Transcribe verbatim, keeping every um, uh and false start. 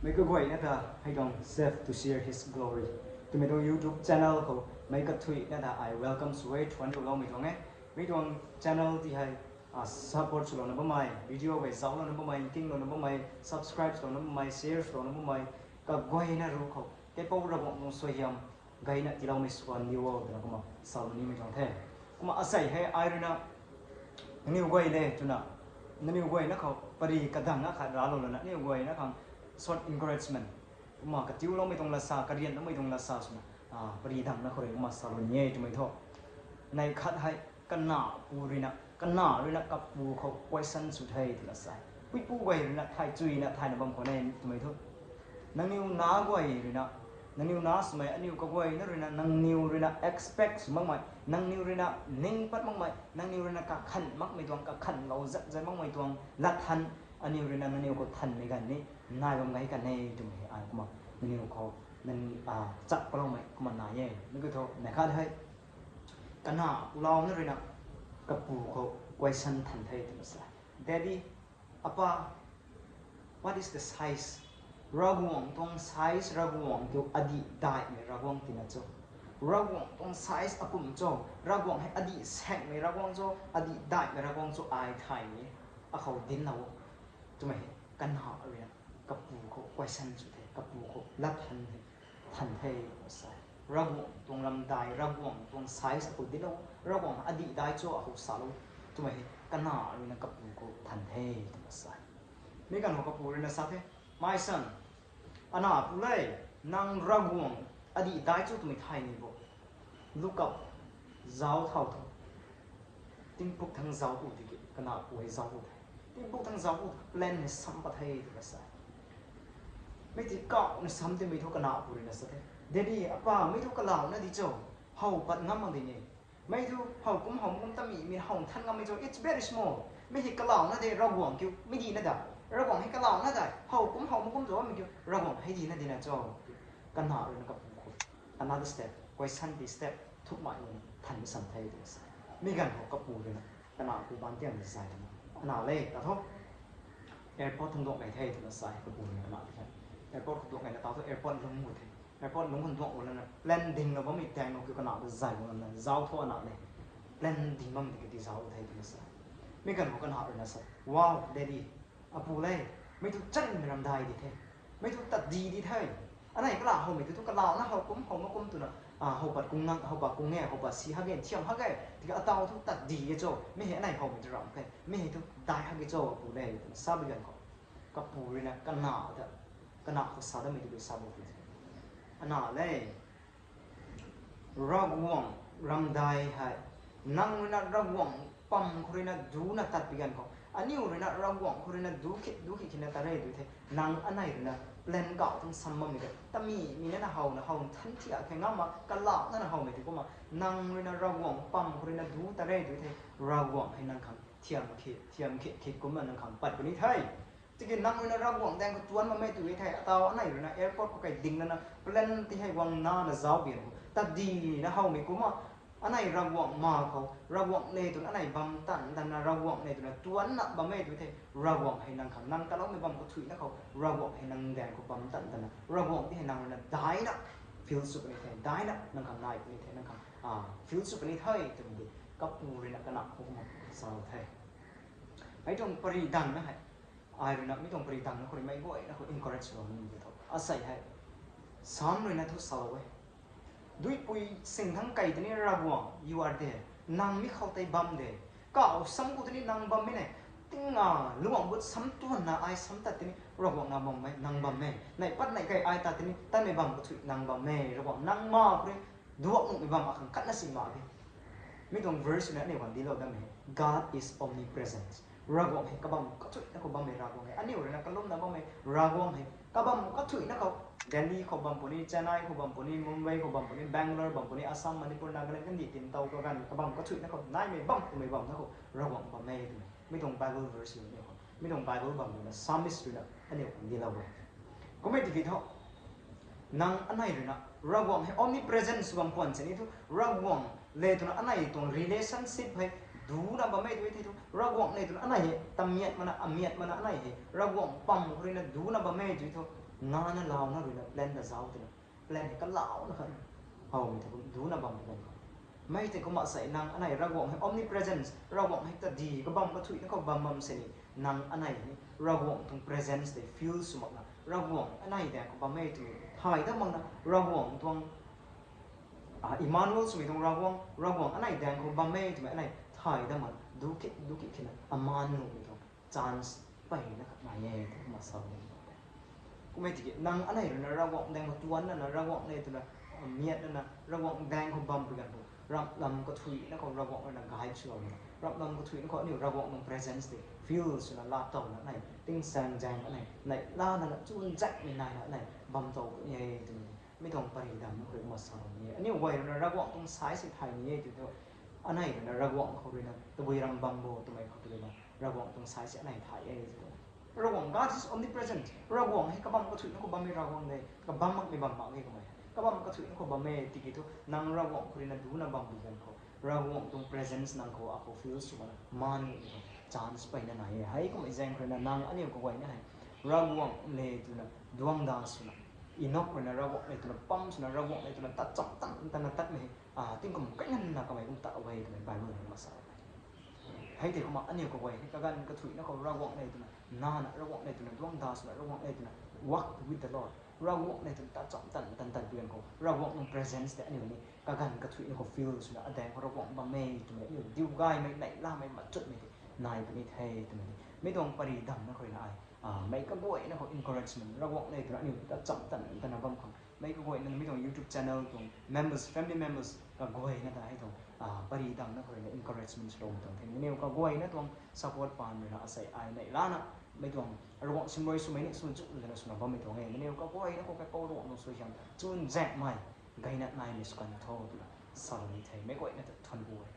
Meic kaguayna ta hei tuang Save to Share His Glory twmei tuang YouTube channel khou meic kathuina ta ai welcome sw e, thuanc riuloumei tuang e. Mei tuang channel ti hei support swlouna bammei, video hei zauclouna bammei, nkinglouna bammei, subscribe swlouna bammei, share swlouna bammei kaguayna ruc khou Kaipouc Ravguangc tuang suaihiam gayna tiiloumei swan diu o twna kumna salou nimei tuang the. Kumna asei hei ai ruina nangniw guay le twna, nangniw guayna khou pary kadangna khat raclou lana, nangniw guayna khang short encouragement, kumna katiuloumei tuang latsa, karianloumei tuang latsa swna pary dangna khou rui kumna salou ni e twmei thu. Neih khat hei, kanac pu ruina, kanac ruina kapu khou question sw the twna sa e. Puipu guay ruina thay chuyna thayna bam khwan e twmei thu. Nangniw nac guay ruina, nangniw nac swmei aniw kaguayna ruina, nangniw ruina expect sw makmei, nangniw ruina ning pat makmei, nangniw ruina kakhanh makmei tuang, kakhanhlou zat zat makmei tuang lat than, aniw ruina nangniw khou thanmei ganv ni nai bam ge kan e twmei hei ai kumna nangniw khou, nang, chak paloumei kumna nai e. Mi kiu thu neih khat hei, kanac pulouna ruina kapu khou question than the twna sa e. Daddy, apa, what is the size? Ravguangc tuang size, Ravguangc kiu adih daihmei Ravguangc tina cho? Ravguangc tuang size akum cho? Ravguangc hei adih saekmei Ravguangc cho, adih daihmei Ravguangc cho ai thay ni akhou dinclou o twmei hei kanac ruina kapu khou question sw the, kapu khou lat than the, than the twna sa e. Ravguangc tuang ramdai, Ravguangc tuang size akhou dinclou, Ravguangc adih dai cho akhou salou twmei hei kanac ruina kapu khou than the twna sa e. Mi ganv khou kapu ruina sa the, My son, anac pu le, nang Ravguangc adih dai cho twmei thay ni bo. Look up, zauc thau tho. Tingpuk thangc zauc pu tiki kanac pu hei zauc pu the. Tingpuk thangc zauc pu, plan hei sam pat the twna sa e. Mi ti kauhna sam timei thu kanac pu ruina sa the, Daddy, apa, mi thu kalauna di cho, how pat ngam mak di ni. Mi thu how kum how mak kum tamei mi how nthan ngammei cho, it's very small. Mi hei kalauna de, Ravguangc kiu mi dina da. Ravguangc hei kalauna da, how kum how mak kum cho mi kiu Ravguangc hei dina dina cho. Kanac ruina kapu khou another step, question ti step thukmei lana than san the twna sa e. Mi ganv khou kapu ruina kanac pu baan tiang zay twna, Anac le, ta tho, airport thangc duak kei the twna sa e kapu ruina kanac pu khe. Airport khou duak kei na ta tho, airport lungc gu the. Airport lungc khou duak gu lana plan dinglou bammei taenglou kiu kanac ta zay gu lana, Zauc tho anac le, plan ding bam tiki ti zauc the twna sa e. Mi ganv khou kanac ruina sa, Wow, Daddy, apu le, mi thu chanmei ramdai di the. Mi thu tat di di the. Anei kala howmei tu thu kalauna how kum how mak kum twna, how pat kung nang, how pat kung e, how pat si hak ge, thiam hak ge, tiki ataw thu tat di e cho, mi hei anei howmei tu ramh khe, mi hei thu dai hak e cho apu le twna sa bi ganv khou, kapu ruina kanac ta, kanac khou sa datmei tu sa bo the, Anac le, Ravguangc ramdai hei, nang ruina Ravguangc pam khou ruina duna tat pi ganv khou, aniu ruina Ravguangc khou ruina du khit du khit khina ta re du the. Nang anei ruina plan kauh tuang sam bammei ta tamei mi nana howna how nthan thiak the ngam mak, kalauna na howmei tei kumna, nang ruina Ravguangc pam khou ruina du ta re du the. Ravguangc hei nang khang thiam khit thiam khit khit kumna nang khang pat puni the. Tiki nang ruina Ravguangc daeng khou tuanc bammei tu e the, ataw anei ruina airport khou kai ding lana plan ti hei guang nana zauc bian khou tat dina howmei kumna, anei Ravguangc ma khou, Ravguangc le twna anei bam tan tana, Ravguangc le twna tuanna bammei tu the. Ravguangc hei nang khang, nang taloumei bam kathuina khou Ravguangc hei nang daeng khou bam tan tana, Ravguangc ti hei nang ruina daina feel sw puni the, daina nang khang nai puni the, nang khang feel sw puni the twmei di kapu ruina kanac khou kumna salou the. Mei tuang pary dangna hei, ai ruina mi tuang pary dangna khou rui meic guayna khou encourage swlou ni tho. Asei hei, Sam ruina thu salou e. Duipui sing thangc kei tini Ravguangc, you are there. Nang mi khou tei bam de. Kauh sam khou tini nang bam e ne. Tingna luang but sam tuanna ai sam tat tini Ravguangc nang bam e, nang bam e. Neih pat neih kei ai tat tini tanmei bam kathuih nang bam e. Ravguangc nang ma khou rui duak nuhmei bam akhang katna si mak e. Mi tuang verse na aniu khang dilou dammei, God is omnipresent. Ravguangc hei kabam kathuihna khou bammei Ravguangc e. Aniu ruina kalumna bammei Ravguangc hei kabam kathuihna khou, Delhi khou bam puni, Chennai khou bam puni, Mumbai khou bam puni, Bangalore bam puni, Assam, Manipur, Nagaland kandih tintow kaganv kabam kathuihna khou naimei bam twmei bamna khou Ravguangc bam e twmei mi tuang Bible verse aniu khang, mi tuang Bible bam ruina Psalmist ruina aniu khang dilou e. Kummei tiki thu, nang anei ruina Ravguangc hei omnipresent sw bam khwan sini thu, Ravguangc le twna anei tuang relationship hei duna bam e tu thei thu, Ravguangc le twna anei hei tamiat mana, amiat mana anei hei Ravguangc pam khou ruina duna bam e tu thu, Nana launa ruina plan ta zauc twna, plan hei kalauna khat howmei tei kum duna bam pu ganv khou, mei tei kumna sei nang anei Ravguangc hei omnipresence, Ravguangc hei ta di kabam kathuina khou bam bam sini, nang anei ni Ravguangc tuang presence tei feel sw makna, Ravguangc anei daeng khou bam e twmei thay dat makna, Ravguangc tuang Emmanuel swmei tuang Ravguangc, Ravguangc anei daeng khou bam e twmei anei thay dat mak, du kit du kit khena amaan nuhmei tuang chance mpeyna khat nai e twna kumna sa e. Kummei tiki nang anei ruina Ravguangc daeng khou tuanc lana, Ravguangc le twna miat lana, Ravguangc daeng khou bam pu ganv khou, ramhlam kathuina khou Ravguangc ruina guide swlouna, ramhlam kathuina khou aniu Ravguangc tuang presence tei feel swna laa towna anei tingsaeng zaeng anei neihla lana chunzaekmei naina anei bam tow puni e twmei mi tuang pary damna khou kumna sa ni e. Aniu guay ruina Ravguangc tuang sai si thay ni e tw thu, anei ruina Ravguangc khou ruina tabui ram bam bo twmei khou ruina Ravguangc tuang sai si anei thay e tw thu, Ravguangc, God is omnipresent. Ravguangc hei kabam kathuina khou bammei Ravguangc de, kabam makmei bam mak e kamei. Kabam kathuina khou bam e tiki thu nang Ravguangc khou ruina duna bam pu ganv khou, Ravguangc tuang presence nang khou akhou feel sw makna maan nuhmei tuang chance mpeyna nai e. Hei kummei zaeng khou ruina nang aniu kaguayna hei Ravguangc le twna duangda swna, Enok ruina Ravguangc le twna pam swna, Ravguangc le twna tat cham tan tana tatmei, tingkum kainganna kamei kum tat e twmei Bible hei kumna sa e. Hei tei kumna aniu kaguay hei kaganv kathuina khou Ravguangc le twna nana, Ravguangc le twna duangda swna, Ravguangc le twna walk with the Lord, Ravguangc le twna tat cham tan tan tan pu ganv khou Ravguangc tuang presence tei aniu ni kaganv kathuina khou feel swna adaeng khou Ravguangc bam e twmei aniu diu gaymei, neihlamei, machutmei tei nai puni the twmei mi tuang pary damna khou ruina ai meic kaguayna khou encouragement, Ravguangc le twna aniu tat cham tan tana bam khang meic kaguayna mi tuang YouTube channel tuang members, family members kaguayna ta hei tuang pary damna khou ruina encouragement swloumei tuang the. Nangniw kaguayna tuang support paan ruina asei ai neihlana mei tuang Ravguangc siamruai swmei ni sw chu lana swna bammei tuang e. Nangniw kaguayna khou kaipouc Ravguangc tuang suaihiam chunzaekmei gayna naimei sw kan tho twna salou ni the. Meic guayna ta thuanc ku e.